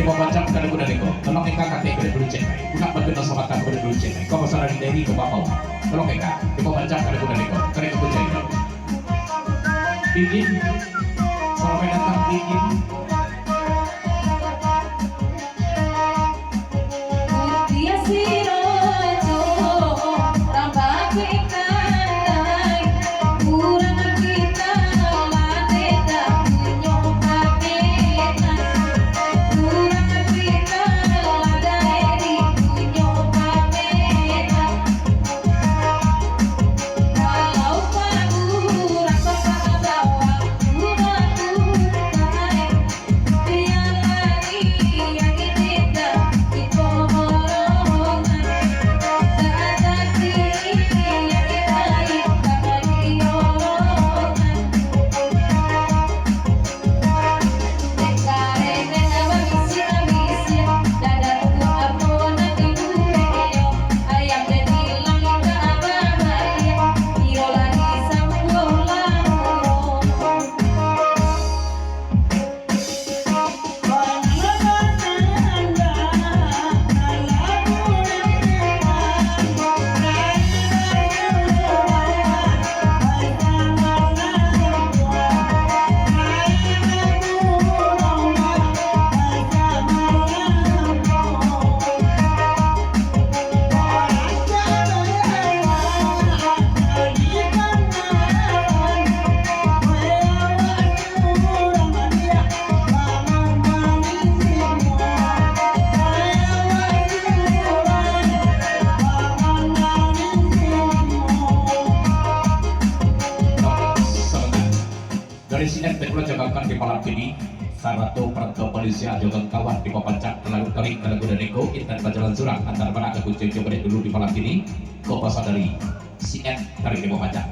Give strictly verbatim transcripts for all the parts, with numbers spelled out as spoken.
Babaca ka lagu dari ko. Tolong Eka katik balik dulu cek. Budak batu nasa mata balik dulu cek. Kau pasal dari Derry ke Bapau. Tolong Eka. Cuba baca ka lagu dari ko. Tarik ke kucing. Dingin. Selamat datang, Dingin. Dari sinan, tapulang jagakan di malam kini, sarato parantau Malaysia jo kawan-kawan di Papancak, lalu tarik ka lagu dari ko, intan bajalan surang, antar bana ka kunci jo balik dulu di malam kini, ko pasal dari sinan, tarik di Papancak.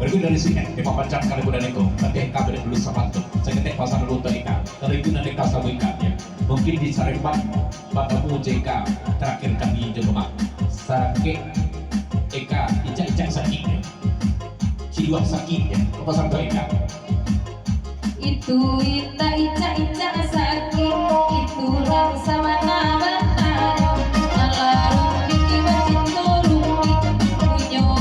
Berikut dari sini, di Papancak kali bulan itu, tapi kami dulu sama tu. Saya ketik pasang dulu tadi kan. Kalau itu nanti kasih ikannya. Mungkin di Sarimban, batamu J K terakhir kali jo Demak. Sakik Eka, icak-icak sakiknyo. Ciluak sakiknyo. Apa sampai Eka? Itu indak icak-icak sakik, itu rasa mana bataro. Alah rumik, bacinto rumik, punyo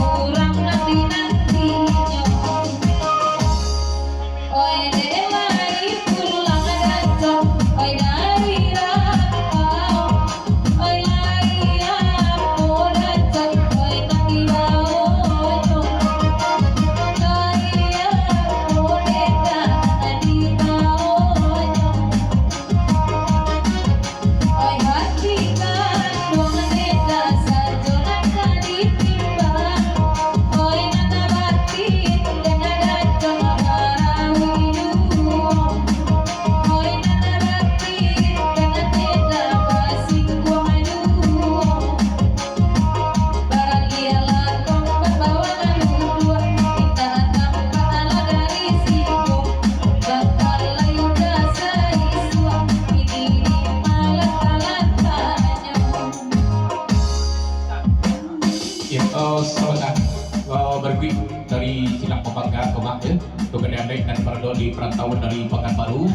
nan barado di parantauan dari Pakanbaru.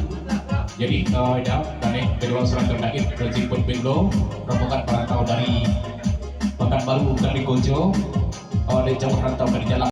Jadi, eh, ida, dan kaduo saranto dahir, Raji Pun Benglo, rombongan parantau dari Pakanbaru, dari Gojo, eh, dari jauah rantau dari jalan.